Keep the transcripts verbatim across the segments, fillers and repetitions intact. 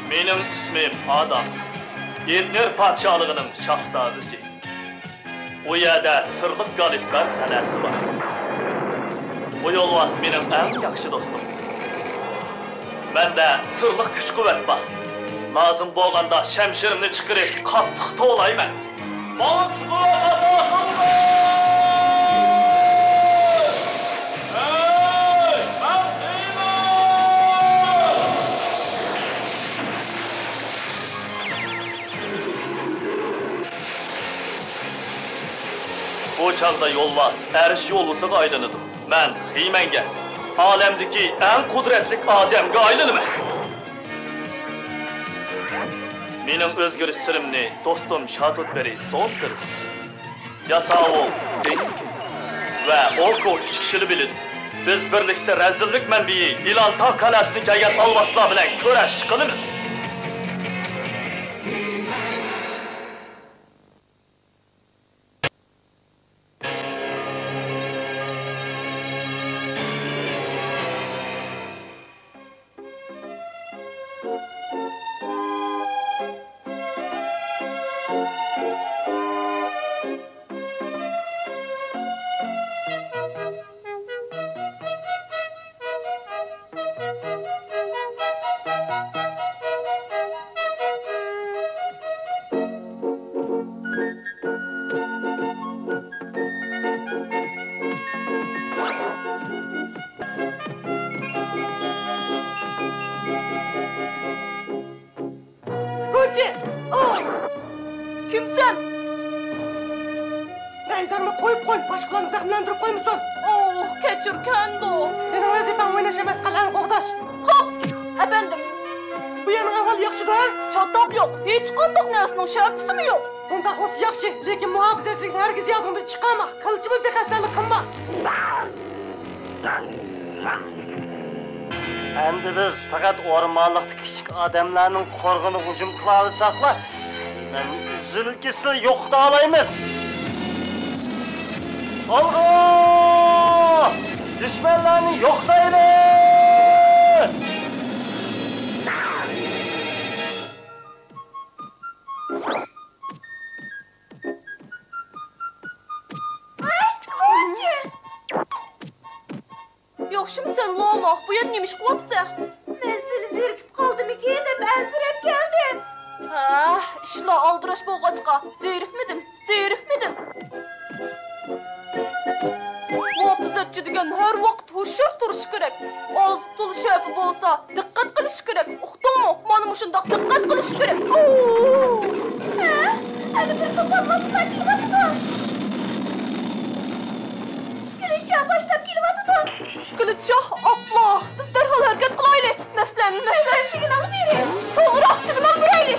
مېنىڭ ئىسمىم ئادام. ئېتنېر پادىشاھلىقىنىڭ شاھزادىسى. ئۇ يەردە سىرلىق گالىسكار قەلئەسى بار. بۇ يولۋاس مېنىڭ ئەڭ ياخشى دوستۇم. مەندە سىرلىق كۈچ-قۇۋۋەت بار. لازىم بولغاندا شەمشىرىمنى چىقىرىپ قاتتىق توۋلايمەن. ماڭا كۈچ-قۇۋۋەت ئاتا قىلغىن! ھەي، مەن خېمەن! بۇ چاغدا يولۋاس ئەرش يولۋىسىغا ئايلىنىدۇ. مەن خېمەنگە، ئالەمدىكى ئەڭ قۇدرەتلىك ئادەمگە ئايلىنىمەن. مېنىڭ ئۆزگىرىش سىرىمنى دوستۇم شاتۇتبېرى سون سىرىس، ياساۋۇل دېنكىن ۋە ئوكو ئۈچ كىشىلا بىلىدۇ. بىز بىرلىكتە رەزىللىك مەنبىيى ئىلانتا قەلئەسىدىن كەلگەن ئالۋاستىلار بىلەن كۈرەش قىلىمىز. سكوتچى! ئو! كىمسەن؟ نەيزەڭنى قويۇپ قوي، باشقىلارنى زەخىملەندۈرۈپ قويمىسۇن. ئوھ، كەچۈر، كەندو. سېنىڭ ۋەزىپەڭ ئويناش ئەمەس، قەلئەنى قوغداش. قوغ، ئەپەندىم. بۇ يەرنىڭ ئەھۋالى ياخشىدۇ، ھە؟ چاتاق يوق، ھېچقانداق نەرسىنىڭ شەپىسىمۇ يوق. ئۇنداق بولسا ياخشى، لېكىن مۇھاپىزەتچىلىكنى ھەرگىز يادىڭدىن چىقارما، قىلچىمۇ بىخەستەلىك قىلما. ئەمدى بىز پەقەت ئورمانلىقتىكى كىچىك ئادەملەرنىڭ قورغىنىغا ھۇجۇم قىلاۋالساقلا، خېمەننى ئۈزۈل-كېسىل يوقىتالايمىز. ئالغا! دۈشمەنلەرنى يوقىتايلى! ۋاي، سپورتچى! ياخشىمۇ سەن، لالا؟ بۇ يەردە نېمە ئىش قىلىۋاتىسەن؟ مەن سېنى زېرىكىپ قالدىمىكىن دەپ ئەنسىرەپ كەلدىم. ھە، ئىشلار ئالدىراش بولغاچقا، زېرىكمىدىم، زېرىكمىدىم. مۇھاپىزەتچى دېگەن ھەر ۋاقىت ھوشيار تۇرۇشى كېرەك. ئاز-تولا شەپە بولسا، دىققەت قىلىشى كېرەك. ئۇقتۇڭمۇ؟ مانا مۇشۇنداق دىققەت قىلىشى كېرەك. ئوو! ھە؟ ئەنە بىر توپ ئالۋاستىلار كېلىۋاتىدۇ. ئىسكىلىت شاھ باشلاپ كېلىۋاتىدۇ. ئىسكىلىت شاھ، ئاپلا! بىز دەرھال ھەرىكەت قىلايلى. مەسىلەن، مەسىلەن، سىگنال بېرىش. توغرا، سىگنال بېرەيلى.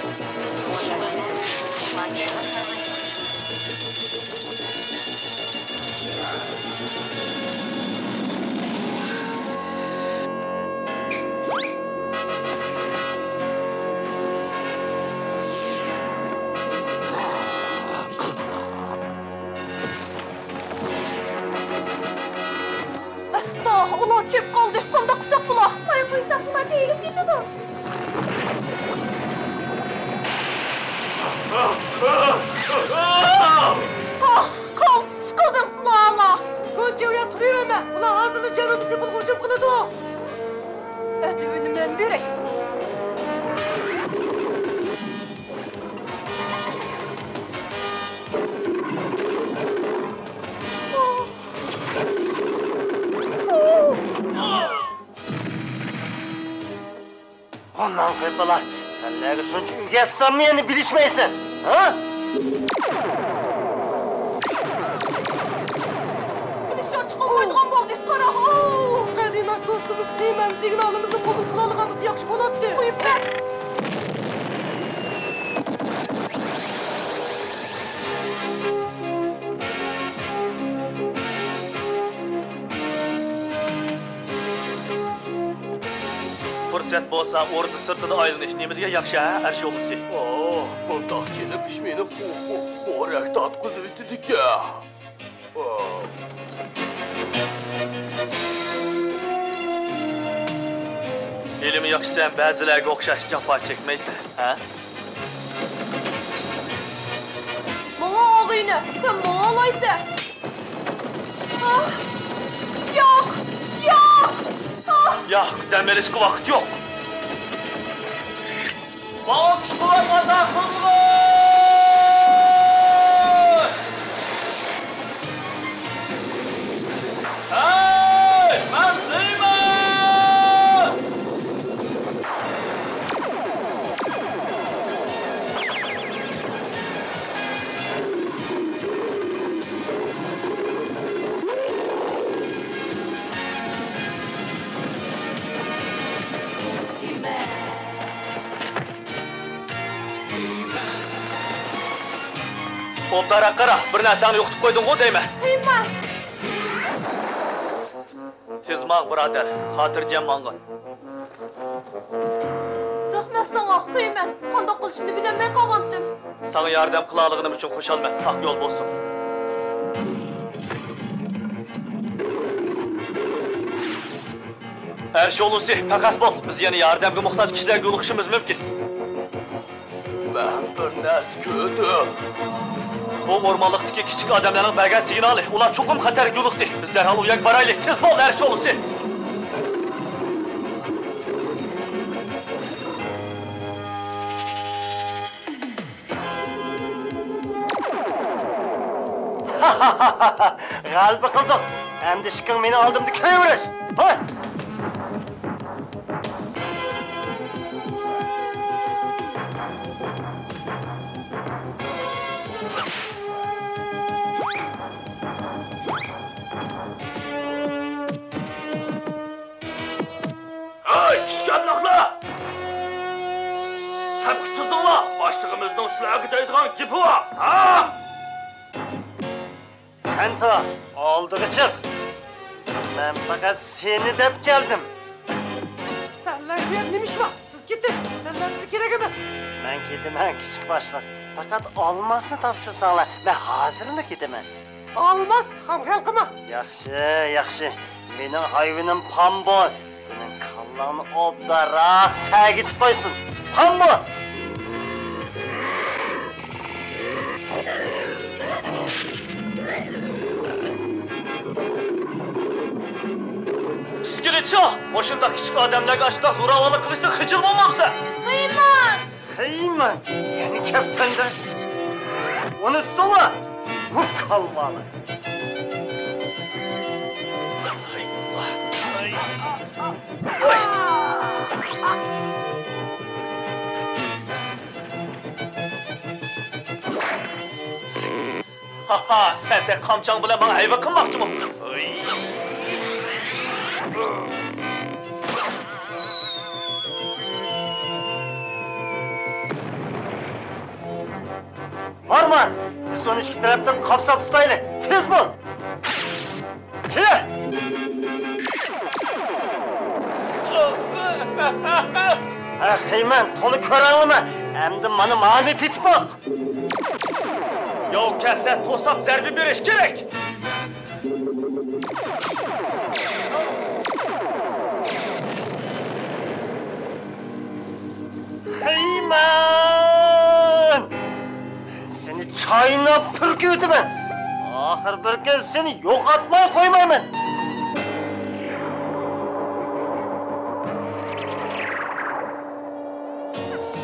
ئەستا، ئۇلار كېلىپ قالدى. قانداق قىلساق بولا؟ ماي قۇيساق ئۇلار تېيىلىپ كېتىدۇ. قا-، قالتىس ئىش قىلدىڭ، لالا. سكونچى، ئۇ يەردە تۇرۇۋەرمە. ئۇلار ھازىرلا جەنۇبىي سېپىلغا ھۇجۇم قىلىدۇ. ئەدىۋىنى مەن بېرەي. ئۇنىڭ قېپىلا، سەنلەرگە شۇنچە ئۆگەتسەممۇ يەنە بىلىشمەيسەن، ھە؟ ئىسكىلىت شاھ چىقالمايدىغان بولدى، قارا، ئوو! قەدىناس دوستىمىز خېمەن سىگنالىمىزنى قوبۇل قىلالىغان بولسا ياخشى بولاتتى. قويۇپ بەر! پۇرسەت بولسا ئوردا سىرتىدا ئايلىنىش نېمە دېگەن ياخشى ھە، ئەرش يولۋىسى؟ ئوھ، بۇنداق چېلىقىش مېنى خو-، خو-، خورەك تارتقۇزۇۋېتىدىكەن. ئوھ. ھېلىمۇ ياخشى سەن بەزىلەرگە ئوخشاش جاپا چەكمەيسەن، ھە؟ ماڭا ئاغىنە، سەن ماڭالايسەن. ئاھ! ياق! ياق! ئاھ! ياق، دەم ئېلىشقا ۋاقىت يوق. ماڭا كۈچ-قۇۋۋەت ئاتا قىلغىن! ھەي، مەن سۆيىمەن! ئوبدانراق قارا، بىر نەرسەڭنى يوقىتىپ قويدۇڭغۇ دەيمەن. ھېيمان! تېز ماڭ، بۇرادەر، خاتىرجەم ماڭغىن. رەھمەت ساڭا، خېيمەن. قانداق قىلىشىمنى بىلەلمەي قالغانتىم. ساڭا ياردەم قىلالىغىنىم ئۈچۈن خۇشالمەن. ئاق يول بولسۇن. ئەرش ئۇلۇسى، پەخەس بول. بىز يەنە ياردەمگە موھتاج كىشىلەرگە يولۇقۇشىمىز مۇمكىن. مەن بىر نەرسە كۆردۈم. بۇ ئورمانلىقتىكى كىچىك ئادەملەرنىڭ بەرگەن سىگنالى. ئۇلار چوقۇم خەتەرگە يولۇقتى. بىز دەرھال ئۇ يەرگە بارايلى. تېز بول، ئەرش ئۇلۇسى! غەلىبە قىلدۇق. ئەمدى ئىشىكىڭ مېنىڭ ئالدىمدا كىرىۋېرىش. ھوي! ھەي، كىچىك ئەبلەخلەر! سەپكە تىزىلىڭلار! باشلىقىمىزنىڭ سىلەرگە دەيدىغان گېپى بار! ھا! كەنتو، ئالدىغا چىق! مەن پەقەت سېنى دەپ كەلدىم. سەنلەرگە نېمە ئىش بار؟ سىز كېتىڭ! سەنلەر بىزگە كېرەك ئەمەس! مەن كېتىمەن، كىچىك باشلىق. پەقەت ئالماسنى تاپشۇرساڭلار، مەن ھازىرلا كېتىمەن. ئالماس، خام خىيال قىلما. ياخشى، ياخشى. مېنىڭ ھايۋىنىم پامبو. سېنىڭ كاللاڭنى ئوبدانراق سەگىتىپ قويسۇن. پامبو! ئىسكىلىتچا، مۇشۇنداق كىچىك ئادەملەرگە ئاشۇنداق زوراۋانلىق قىلىشتىن خىجىل بولمامسەن؟ خېيمەن! خېيمەن، يەنە كەپسەندە. ئۇنى تۇتۇڭلار، بۇ كالۋالار. ھاھا، سەن تېخى قامچاڭ بىلەن ماڭا ھەيۋە قىلماقچىمۇ؟ بارما! بىز ئۇنى ئىككى تەرەپتىن قاپساپ تۇتايلى! تېز بول! كېلە! ھە، خېيمەن، تولا كۆرەڭلىمە! ئەمدى مانا مانى تېتىپ باق! ياۋ كەلسە توساپ زەربە بېرىش كېرەك! خېيمەن! سېنى چايناپ پۈركۈۋېتىمەن! ئاخىر بىر كۈن سېنى يوقاتماي قويمايمەن!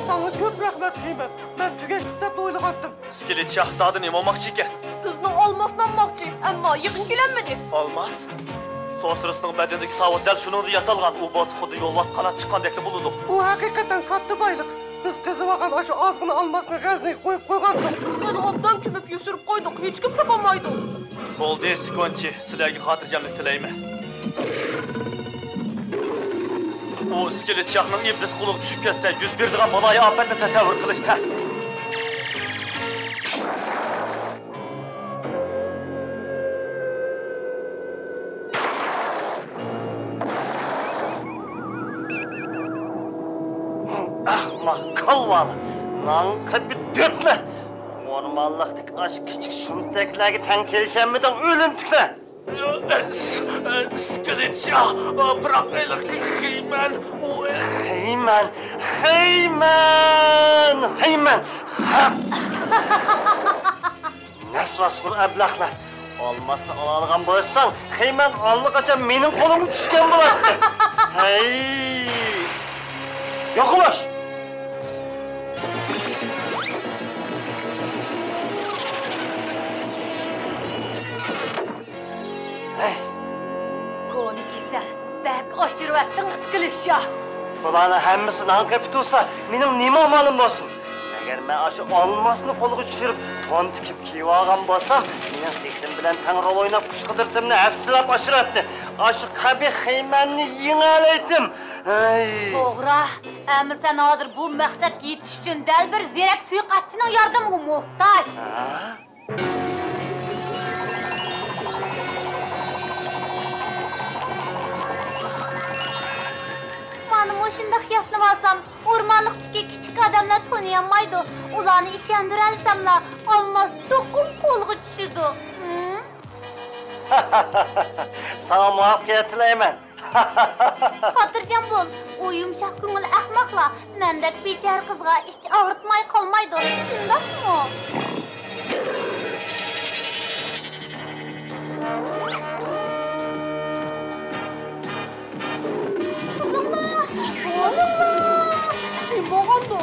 ساڭا كۆپ رەھمەت، خېيمەن. مەن تۈگەشلىك دەپلا ئويلىغانتىم. ئىسكىلىت شاھزادە نېمە بولماقچى ئىكەن؟ بىزنىڭ ئالماسنى ئالماقچى، ئەمما يېقىن كېلەلمىدى. ئالماس؟ سوسرىسنىڭ بەدىنىدىكى ساۋۇت دەل شۇنىڭدىن ياسالغان. ئۇ بولسا خۇددى يولۋاس قانات چىققاندەكلا بولىدۇ. ئۇ ھەقىقەتەن كاتتا بايلىق. بىز قېزىۋالغان ئاشۇ ئازغىنە ئالماسنى غەزنىگە قويۇپ قويغانتۇق. خېلى ئوبدان كۆمۈپ يوشۇرۇپ قويدۇق، ھېچكىم تاپالمايدۇ. بولدى، سىكونچى، سىلەرگە خاتىرجەملىك تىلەيمەن. ئۇ ئىسكىلىت شاھنىڭ ئىبلىس قولىغا چۈشۈپ كەتسە، يۈز بېرىدىغان بالايىئاپەتنى تەسەۋۋۇر قىلىش تەس. ئەخمەق كالۋالار، نان قېپى دۆتلەر! ئورمانلىقتىكى ئاشۇ كىچىك شۇمتەكلەرگە تەڭ كېلىشەلمىدىڭ، ئۆلۈمتۈكلەر! ئىسكىلىت شاھ، بىراق ھېلىقى خېيمەن، ئۇ خېيمەن، خېيمەن، خېيمەن. نەسۋاسخور ئەبلەخلەر! ئالماسنى ئالالىغان بولساڭ، خېيمەن ئاللىقاچان مېنىڭ قولۇمغا چۈشكەن بولاتتى. ھەي! يوقىلاش! ھەي! كونا كېسەل، بەك ئاشۇرۇۋەتتىڭ ئىسكىلىت شاھ. بۇلارنىڭ ھەممىسى نان قېپى تۇرسا، مېنىڭ نېمە ئامالىم بولسۇن؟ ئەگەر مەن ئاشۇ ئالماسنى قولغا چۈشۈرۈپ، تون تىكىپ كىيىۋالغان بولسام، مېنىڭ سېھرىم بىلەن تەڭ رول ئويناپ، كۈچ-قۇدرىتىمنى ھەسسىلەپ ئاشۇراتتى. ئاشۇ قەبىھ خېيمەننى يېڭەلەيتتىم. ھەي! توغرا. ئەمما سەن ھازىر بۇ مەقسەتكە يېتىش ئۈچۈن دەل بىر زېرەك سۇيىقەستچىنىڭ ياردىمىگە موھتاج. ھە؟ مانا مۇشۇنداق ياسىنىۋالسام، ئورمانلىقتىكى كىچىك ئادەملەر تونۇيالمايدۇ. ئۇلارنى ئىشەندۈرەلىسەملا، ئالماس چوقۇم قولغا چۈشىدۇ. ھىم؟ ساڭا مۇۋەپپەقىيەت تىلەيمەن. خاتىرجەم بول، ئۇ يۇمشاق كۆڭۈل ئەخمەقلا مەندەك بىچارە قىزغا ئىچ ئاغرىتماي قالمايدۇ، شۇنداقمۇ؟ تۇرۇڭلار! تۇرۇڭلار! نېمە بولغاندۇ؟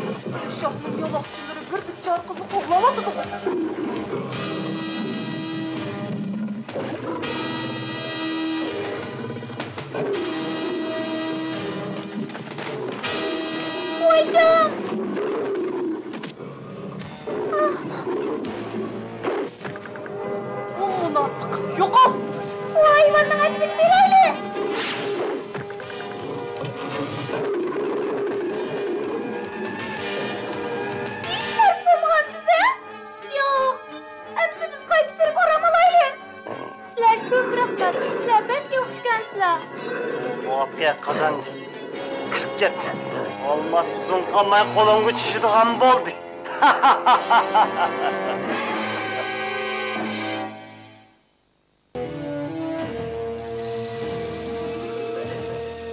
ئىسكىلىت شاھنىڭ يالاقچىلىرى بىر بىچارە قىزنى قوغلاۋاتىدىغۇ. ۋايجان! ئۇ مۇناپىق، يوقال! بۇ ھايۋاننىڭ ئەدىپىنى بېرەيلى! ھېچ نەرسە بولمىغانسىز، ھە؟ ياق، ئەمسە بىز قايتىپ بېرىپ ئارام ئالايلى. سىلەرگە كۆپ رەھمەت، سىلەر بەك ياخشىكەنسىلەر. مۇۋەپپەقىيەت قازاندى. كىرىپ كەت. ئالماس ئۇزۇن قالماي قولۇڭغا چۈشىدىغان بولدى.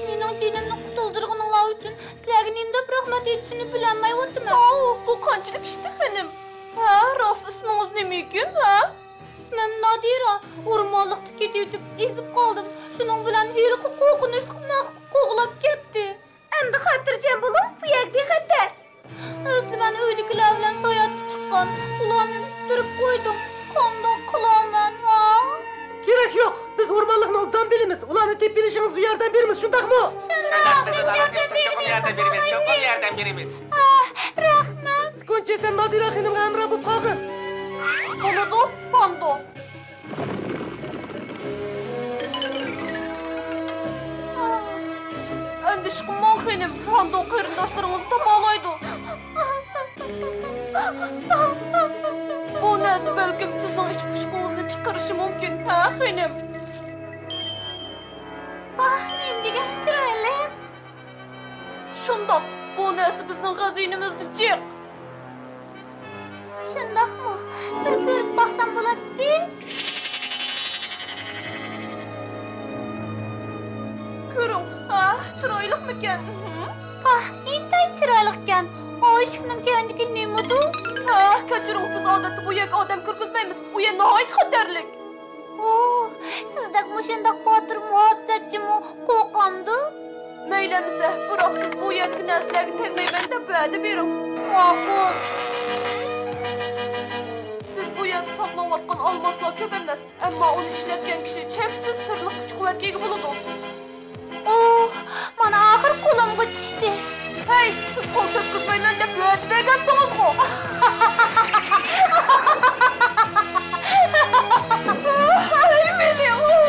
مېنىڭ جېنىمنى قۇتۇلدۇرغىنىڭلار ئۈچۈن سىلەرگە نېمە دەپ رەھمەت ئېيتىشىمنى بىلەلمەيۋاتىمەن. ئاۋۇ، بۇ قانچىلىك ئىشتى خېنىم؟ ھە، راست ئىسمىڭىز نېمە ئىكەن، ھە؟ ئىسمىم نادىرە. ئورمانلىقتا كېتىۋېتىپ ئېزىپ قالدىم. شۇنىڭ بىلەن ھېلىقى قورقۇنچلۇق مەخلۇق قوغلاپ كەتتى. ئەمدى خاتىرجەم بولۇڭ، بۇ يەر بىخەتەر. ئەسلى مەن ئۆيدىكىلەر بىلەن ساياھەتكە چىققان، ئۇلارنى ئۈتتۈرۈپ قويدۇم. قانداق قىلارمەن، ھا؟ كېرەك يوق، بىز ئورمانلىقنى ئوبدان بىلىمىز، ئۇلارنى تېپىپ ئېلىشىڭىزغا ياردەم بېرىمىز، شۇنداقمۇ؟ شۇنداق، بىز ياردەم بېرىمىز، چوقۇم ياردەم بېرىمىز، چوقۇم ياردەم بېرىمىز. ئاھ، رەھمەت. سۈكۈنچى، سەن نادىرە خېنىمغا ھەمراھ بولۇپ قالغىن. بولىدۇ، پاندو. ئەندىشە قىلماڭ، خېنىم، پاندو قېرىنداشلىرىڭىزنى تاپالايدۇ. بۇ نەرسە بەلكىم سىزنىڭ ئىچ پۇشۇقىڭىزنى چىقىرىشى مۇمكىن، ھە، خېنىم؟ ئاھ، نېمە دېگەن چىرايلىق! شۇنداق، بۇ نەرسە بىزنىڭ خەزىنىمىزدە جىق. شۇنداقمۇ؟ بىر كۆرۈپ باقسام بولاتتى. كۆرۈڭ، ھە، چىرايلىقمىكەن؟ ھە؟ پاھ، ئىنتايىن چىرايلىقكەن. ئا ئىشىكنىڭ كەينىدىكى نېمىدۇ؟ ھە، كەچۈرۈڭ، بىز ئادەتتە بۇ يەرگە ئادەم كىرگۈزمەيمىز. ئۇ يەر ناھايىتى خەتەرلىك. ئوھ، سىزدەك مۇشۇنداق باتۇر مۇھاپىزەتچىمۇ قورقامدۇ؟ مەيلى ئەمىسە، بىراق سىز بۇ يەردىكى نەرسىلەرگە تەگمەيمەن دەپ ۋەدە بېرىڭ. ماقۇل. بىز بۇ يەردە ساقلاۋاتقان ئالماسلار كۆپ ئەمەس، ئەمما ئۇنى ئىشلەتكەن كىشى چەكسىز سىرلىق كۈچ-قۇۋۋەتكە ئىگە بولىدۇ. ئوھ، مانا ئاخىر قولۇمغا چۈشتى. ھەي، سىز قول تۆككۈزمەيمەن دەپ ۋەدە بەرگەنتىڭىزغۇ؟ ھەي، مېنى، ئۇ!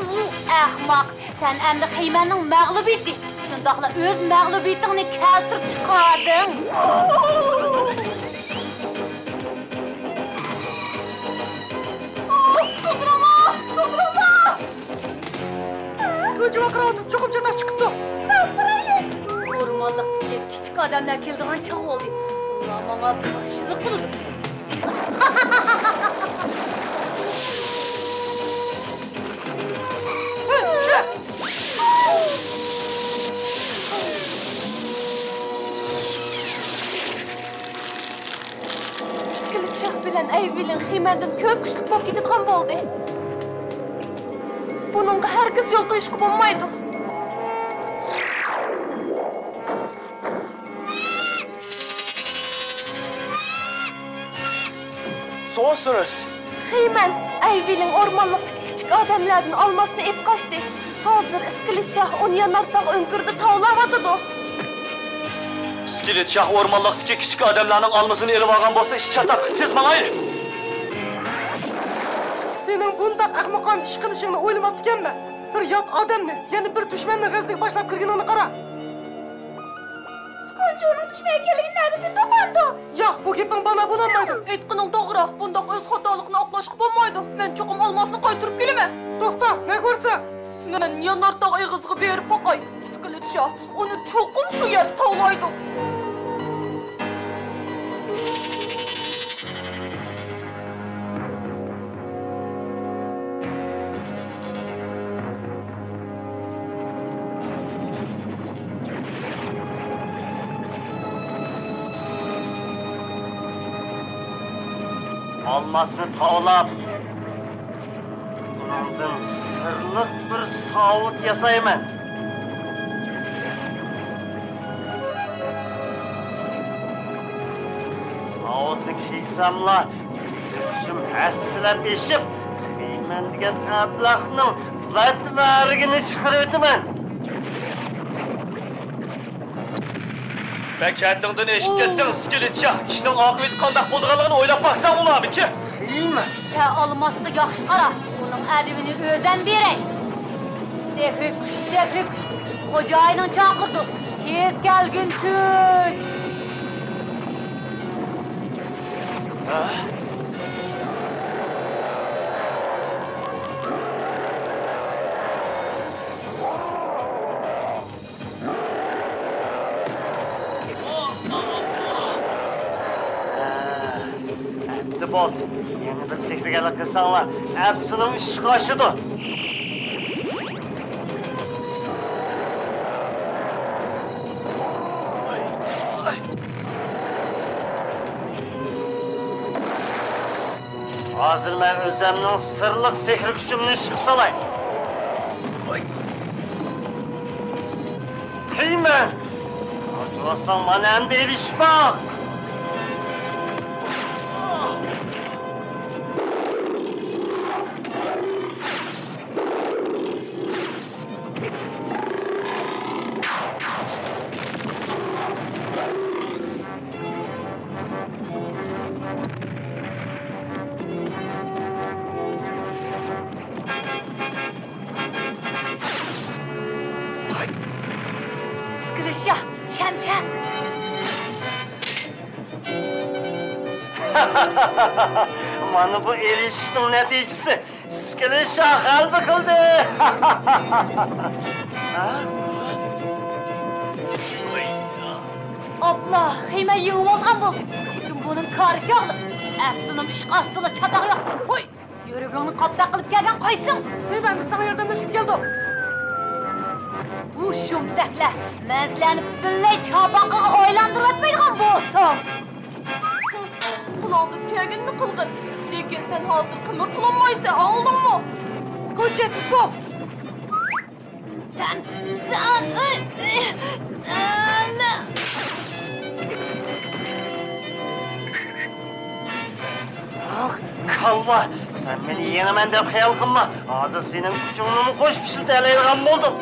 ئۇ ئەخمەق، سەن ئەمدى خېيمەننىڭ مەغلۇبىيىتى، شۇنداقلا ئۆز مەغلۇبىيىتىڭنى كەلتۈرۈپ چىقاردىڭ. قۇتۇلدۇرۇڭلار! قۇتۇلدۇرۇڭلار! كۆچۈپ ۋارقىراۋاتىدۇ، چوقۇم چاتاق چىقىپتۇ. ئورمانلىقتىكى كىچىك ئادەملەر كېلىدىغان چاغ بولدى. ئۇلار ماڭا باشچىلىق قىلىدۇ. ئىسكىلىت شاھ بىلەن ئەيۋىلىڭ خىمەندىن كۆپ كۈچلۈك بولۇپ كېتىدىغان بولدى. بۇنىڭغا ھەرگىز يول قويۇشقا بولمايدۇ. سورسېرېس! خىمەن، ئەيۋىلىڭ ئورمانلىقتىكى كىچىك ئادەملەردىن ئالماسنى ئېلىپ قاچتى. ھازىر ئىسكىلىت شاھ ئۇنى يانارتاغ ئۆڭكۈرىدە تاۋلاۋاتىدۇ. ئىسكىلىت شاھ ئورمانلىقتىكى كىچىك ئادەملەرنىڭ ئالمىسىنى ئېلىۋالغان بولسا، ئىش چاتاق. تېز ماڭايلى! سېنىڭ بۇنداق ئەخمىقانە ئىش قىلىشىڭنى ئويلىماپتىكەنمەن. بىر يات ئادەمنى، يەنە بىر دۈشمەننىڭ غەزىپىگە باشلاپ كىرگىنىڭنى قارا. سكونچى ئۇنىڭ دۈشمەن ئىكەنلىكىنى نەدىن بىلدى ئۇ قانداق؟ ياق، بۇ گېپىڭ بانا بولالمايدۇ. ئېيتقىنىڭ توغرا، بۇنداق ئۆز خاتالىقىنى ئاقلاشقا بولمايدۇ. مەن چوقۇم ئالماسنى قايتۇرۇپ كېلىمەن. توختا، نەگە بارىسەن؟ مەن يانارتاغ ئېغىزىغا بېرىپ باقاي. ئىسكىلىت شاھ ئۇنى چوقۇم شۇ يەردە تاۋلايدۇ. ئالماسنى تاۋلاپ، ئۇنىڭدىن سىرلىق بىر ساۋۇت ياسايمەن. ساۋۇتنى كىيسەملا، سېھرىي كۈچۈم ھەسسىلەپ ئېشىپ، خىمەن دېگەن ئەبلەخنىڭ ۋەتۋەرىكىنى چىقىرىۋېتىمەن. بەك ھەددىڭدىن ئېشىپ كەتتىڭ، ئىسكىلىت شاھ. ئىشنىڭ ئاقىۋىتى قانداق بولىدىغانلىقىنى ئويلاپ باقساڭ بولارمىكىن؟ نېمە؟ سەن ئالماسقا ياخشى قارا، ئۇنىڭ ئەدىۋىنى ئۆزۈم بېرەي. سېھرىي كۈچ، سېھرىي كۈچ. خوجايىنىڭ چاقىرىدۇ. تېز كەلگىن كۈچ. ھە؟ ئەمدى بولدى. يەنە بىر سېھىرگەرلىك قىلساڭلار، ئەپسۇنۇم ئىشقا ئاشىدۇ. ھازىر مەن ئۆزۈمنىڭ سىرلىق سېھىر كۈچۈمنى ئىشقا سالاي. قىيمەن! ئاچىۋالساڭ، مانا ئەمدى ئېلىشىپ باق! ئىسكىلىت شاھ، شەمشەر! مانا بۇ ئېلىشىشنىڭ نەتىجىسى. ئىسكىلىت شاھ غەلىبە قىلدى! ئاپلا، خىمەن يېڭىۋالغان بولدى. لېكىن بۇنىڭ كارى چاغلىق. ئەپسۇنۇم ئىشقا ئاشسىلا چاتاق يوق. ھوي! يۈرىكىڭنى قاپتاق قىلىپ كەلگەن قايسىڭ؟ خىمەن، بىز ساڭا ياردەملەشكە كەلدۇق. ئۇ شۇمتەكلەر، مەن سىلەرنى پۈتۈنلەي چاپاقىغا ئايلاندۇرۇۋەتمەيدىغان بولسام. قىلىڭدىن كەلگىنىنى قىلغىن. لېكىن سەن ھازىر قىمىرتىلالمايسەن، ئاڭلىدىڭمۇ؟ سكوچى، تېز بول! سەن، سەن، سەن! كاللا! سەن مېنى يېڭىمەن دەپ خىيال قىلما! ھازىر سېنىڭ كۈچۈڭنىمۇ قوشۇپ ئىشلىتەلەيدىغان بولدۇم!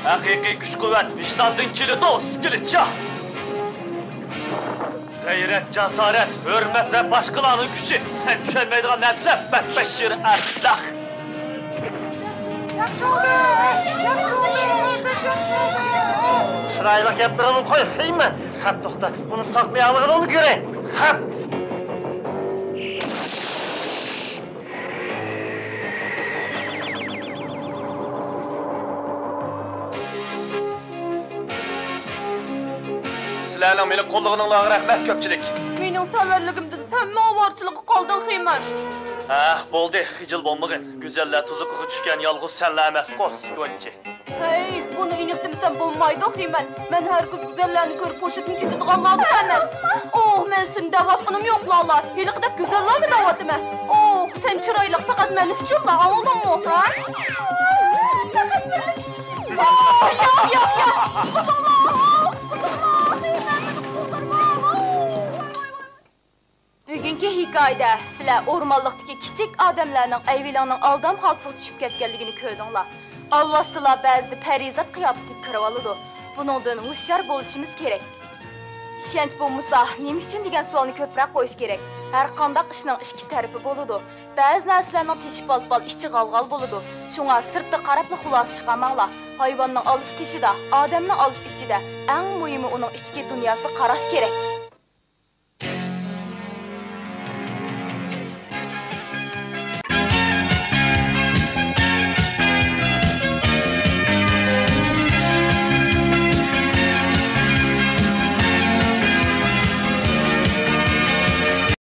ھەقىقىي كۈچ-قۇۋۋەت ۋىجداندىن كېلىدۇ، ئىسكىلىت شاھ! غەيرەت، جاسارەت، ھۆرمەت ۋە باشقىلارنىڭ كۈچى، سەن چۈشەنمەيدىغان نەرسىلەر، بەتبەشىر ئەبلەخ! چىرايلىق گەپلىرىڭنى قوي، خىمەن! خەپ توختا، ئۇنى ساقلىيالىغىنىڭنى كۆرەي! خەپ! سىلەرنىڭ مېنى قوللىغىنىڭلارغا رەھمەت كۆپچىلىك. مېنىڭ سەۋەنلىكىمدىن سەنمۇ ئاۋارىچىلىككە قالدىڭ، خىمەن. ھە، بولدى، خىجىل بولمىغىن. گۈزەللەر تۇزىقىغا چۈشكەن يالغۇز سەنلا ئەمەسقۇ، سكونچى. ھەي، بۇنى ئېنىق دېمىسەم بولمايدۇ، خىمەن. مەن ھەرگىز گۈزەللەرنى كۆرۈپ ھوشۇمدىن كېتىدىغانلاردىن ئەمەس. ئوھ، مەن سېنى دەۋاتقىنىم يوق، لالا. ھېلىقىدەك گۈزەللەرنى دەۋاتىمەن. ئوھ، سەن چىرايلىق پەقەت مەن ئۈچۈنلا، ئاڭلىدىڭمۇ، ھە؟ پەقەت بىرلا كىشى ئۈچۈن. ئوھ، ياق، ياق، ياق. قۇتقۇزۇڭلار، قۇتقۇزۇڭلار. مەن مېنى قۇتۇلدۇرۇۋال. ئوھ، ۋاي، ۋاي، ۋاي. بۈگۈنكى ھېكايىدە سىلەر ئورمانلىقتىكى كىچىك ئادەملەرنىڭ ئەيۋىلىڭنىڭ ئالدام خالتىسىغا چۈشۈپ كەتكەنلىكىنى كۆردۈڭلار. ئالۋاستىلار بەزىدە پەرىزات قىياپىتىگە كىرىۋالىدۇ. بۇنىڭدىن ھوشيار بولۇشىمىز كېرەك. ئىشەنچ بولمىسا، نېمە ئۈچۈن دېگەن سوئالنى كۆپرەك قويۇش كېرەك. ھەر قانداق ئىشنىڭ ئىككى تەرىپى بولىدۇ. بەزى نەرسىلەرنىڭ تېشى پال-پال، ئىچى غال-غال بولىدۇ. شۇڭا سىرتتا قاراپلا خۇلاسە چىقارماڭلار. ھايۋاننىڭ ئالىسى تېشىدا، ئادەمنىڭ ئالىسى ئىچىدە. ئەڭ مۇھىمى ئۇنىڭ ئىچكى دۇنياسىغا قاراش كېرەك.